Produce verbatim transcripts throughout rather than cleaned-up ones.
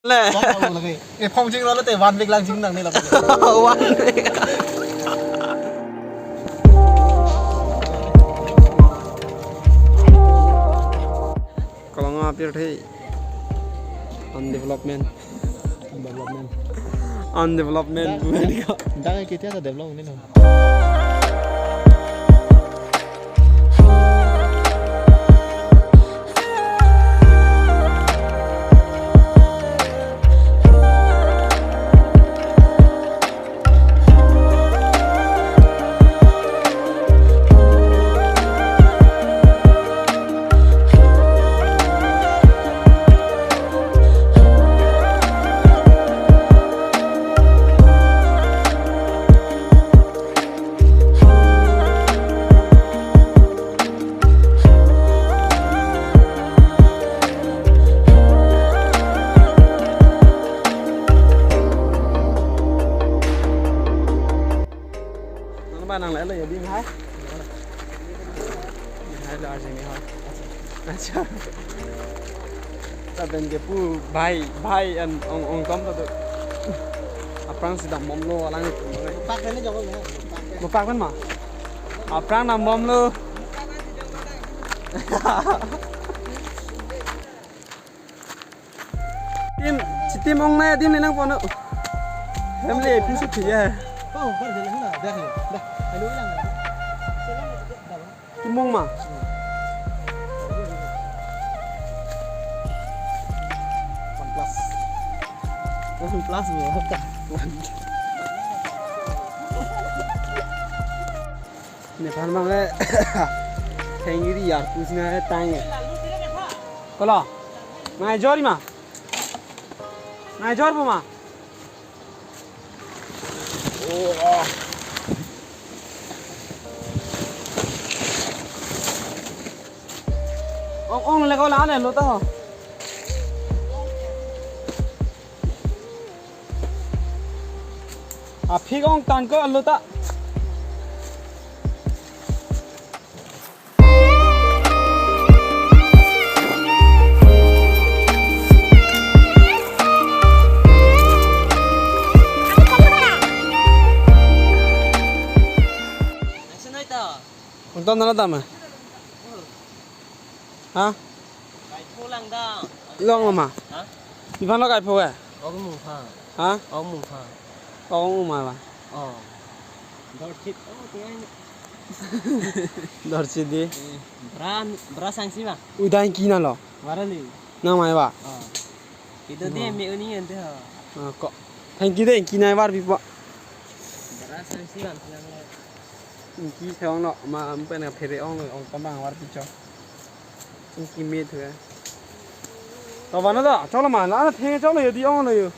Le. Bom bom lagi. Eh, phong jing lo te one week lang jing nang ni lo. One week. Kolong apir the. Undevelopment. Undevelopment. Undevelopment. Dak, dak kita ada develop ini loh. Nang ba nang le lo ya bim hai. Bim hai lo arjini hai. Acha. Lapen ke pu bhai, bhai an ong ong tom to. Aphrang si dambomlo alang itu. Pak ini jongol ya. Pak. Mo pak kan ma? Aphrang dambomlo. Tim, si tim ong na tim ni nang pono. Family pun suthi ya. Oh, bar jalan na, dah ya. Dah. Ayo lang. Tim ong ma. One plus. One plus mo. Nephan mang le. Thengri yar pusna tang. Kolo. Nang jor ma. Nang jor ma. Ong ong le ko la le lo ta ho. Aphik ong tang ko lo ta. Unton nana tama. Ha? Kaipho lang da. Long ma. Ha? Iphan lo kaipho ke? Ong mung pha. Ha? Ong mung pha. Ong mung ma ba. Oh. Dorchit. Oh, tinggal. Dorchit di. Eh, bra, bra sangsi ba. Udah yang kina lo. Barali. Nang mai ba. Oh. Itu dia. Oh. Mi uning ente ha. Ah, kok. Thank you deh, kina warpi po. Bra sangsi ba, tinggal. Ingki se ong lo, ma ampen na phere ong lo, ong pamang warpi cho. Ingki me thu ya. To vano da, cholo ma, la na theng cholo yo di ong lo yo.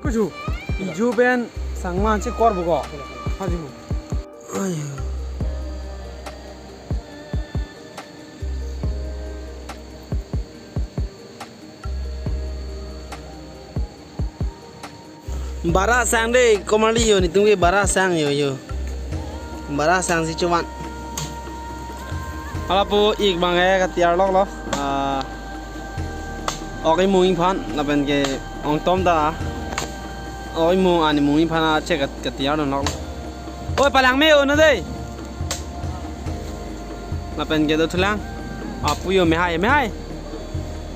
Kuju, iju pen sangma chekor buko. Haju. Ai. Bara sang deh, komarli yo, netum ke bara sang yo yo. Bara sangsi chovan. Hala pu ik bang eh katiar lok lo. Ah, ok imung iphan, lapen ke ong tom ta. Ok imung an imung iphan a che kat-, katiar lok lo. Oi, palang me uno deh. Lapen ke do thulang. Apu yo me hai, me hai.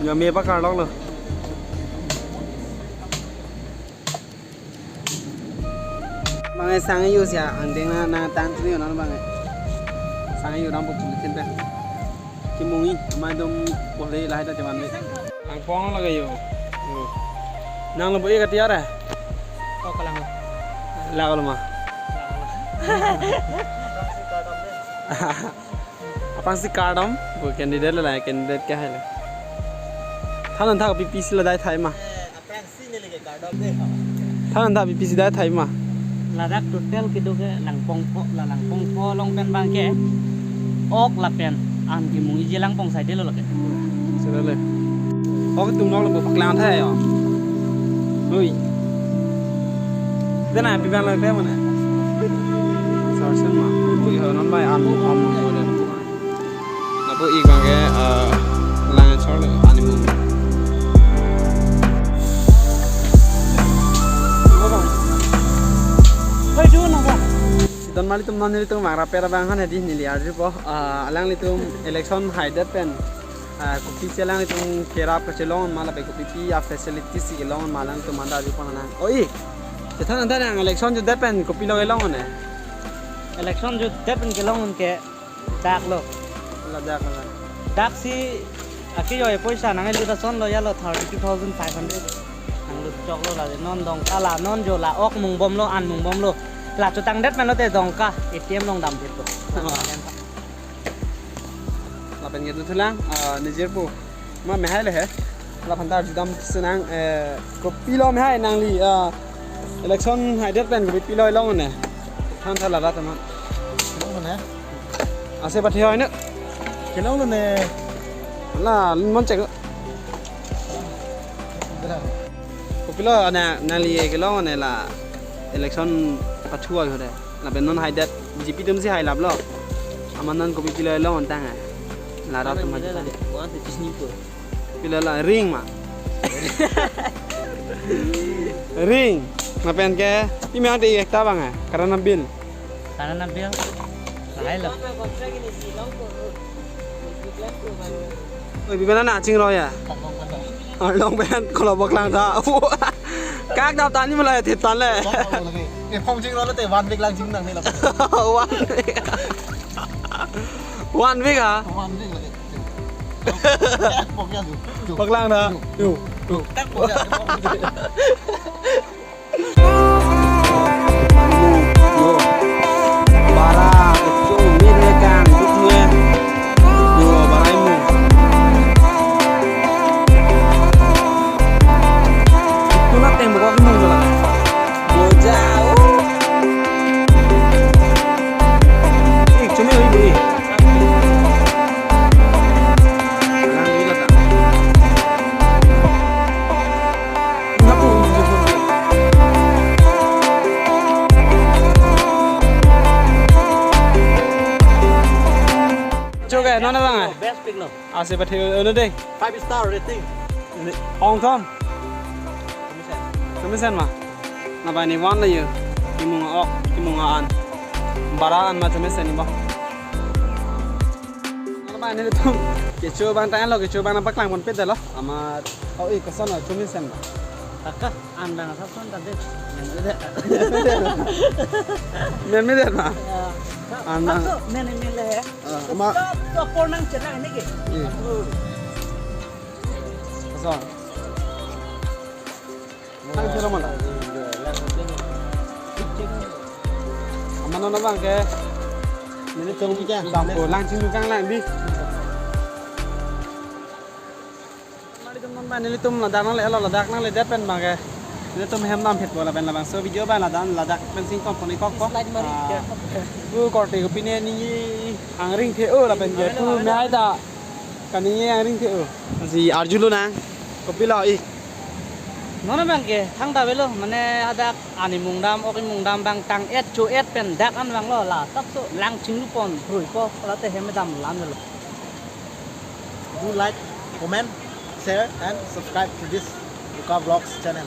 Yo me pakar lok lo. Bang eh sang yo sia, angdeng na, na tang tri yo non bang eh. Sang yo dam pupul tin pe. Kimung i, amai dom pole lahai ta jaman le. Ang pong lagi yo. Yo. Nang lo bo e katiar eh? Oh, kalang. Lak lo ma. Aphrang si kardom, bo candidate la, candidate ke hai le. Thanon thak P P C la dai thai ma. Aphrang si ne lagi kardom de. Thanon thak P P C dai thai ma. Ladak total kedo ke Langpong pho, la Langpong pho along pen bang ke. Ok lapen an kimung iji Langpong sai de lo lake. Sila le. Ok tum nok lo bo paklang thai yo. Hui. Dena pi ban lo pe mana. Person ma, pu iho non bai an an mo den. Lapu ik abang ke, eh, lang chor le animal. Hoi, do na ba. Don mali tum non nelitum mara pera bang han hedi neli arjupo, eh, alanglitum election haidet pen, eh, kopisi alanglitum kerap kachelong ma lapen kopipi a facilities si kelong ma alanglitum anta arjupon nang. Oi, chethan anta nang election jutdet pen kopilo kelong ne? Election jutdet pen kelong ke dak lo. Ladak lo. Dak si aki yo e poisa nang elu ta son lo ya lo thirty two thousand five hundred. Nang lut chok lo la non Dongka la non jo la ok mung bom lo an mung bom lo. La chutang det man lo te Dongka A T M along dam det lo. Lapen ke duthulang, ah, nijirpo. Ma mehai le he. Laphanta arjudam senang, eh, kopilo mehai nangli, ah, election haidet pen kopilo kelong ne. Than tha ladak teman. Kelong ne? Ase pathe hoi ne. Kelong ne. La, mon chek. Kopilo na nangli kelong ne la election pathu ai hode. Lapen non haidet B J P atum si hailap lo. Amat non kopipilo kelong tang ai. La rat atum haidet. Wan te chisni po. Pilo la ring ma. Ring. Lapen ke imi ante ekta bang ai. Karena bil. Karena bil. Lahai lo. Oi, bibana na chingro ya. Arlong pen kolo boklang ta. Kak dap tani mulai thip tan le. Ke phong chingro le te one week lang ching nang ni la. One week. One week ha? One week lagi. Pokoknya tuh. Tuh. Boklang ta. Tuh. Tuh. Tuh. Tak pokoknya. Yo. Bara, kecho, mir, kan, duknya. Yo, bara imu. Itu na tembok aku mau jual. Boja, oh. Ik, cumi, ik, ik. Alhamdulillah, tak. Choke, non abang, eh? Best pick, no? Ase pathe, ono dei. Five star rating. Ong thom. Chomisen ma. Napa ni one la yo. Kimung ok, kimung an. Bara an ma chomisen ni ba. Napa ni tum. Kecho abang tanglo, kecho abang napa klang pon pet lo. Amat, oh, ik koson lo, chomisen ma. Taka, an abang asap son tadi. Men me det ma. Ya. An abang. Satu, men, men le. Ah, ama. Stop, stop, por nang chenang ini ke. Iya. Koson. Thang thelo mana? Amat non abang ke. Nelitum dampo lang chingdukang lang di. Mari teman-teman, nelitum ladak nangle lo, ladak nangledet pen abang ke. Nelitum hem dam phit po lapen labangso video abang ladak, ladak pen sing ton pon-ik kok po. Slide mari. Ah. Pu korte kopine ni angring the-o lapen ke. Pu mehai ta. Kani ye angring the-o. Si arjulo nang. Kopilo ik. Non abang ke thangta avelo, mane hadak an imung dam, ok imung dam abang tang-et cho-et pen dak an abang lo, la asapso lang chinglu pon phrui po, la te hem dam lam lo. Do like, comment, share and subscribe to this Luka Vlogs channel.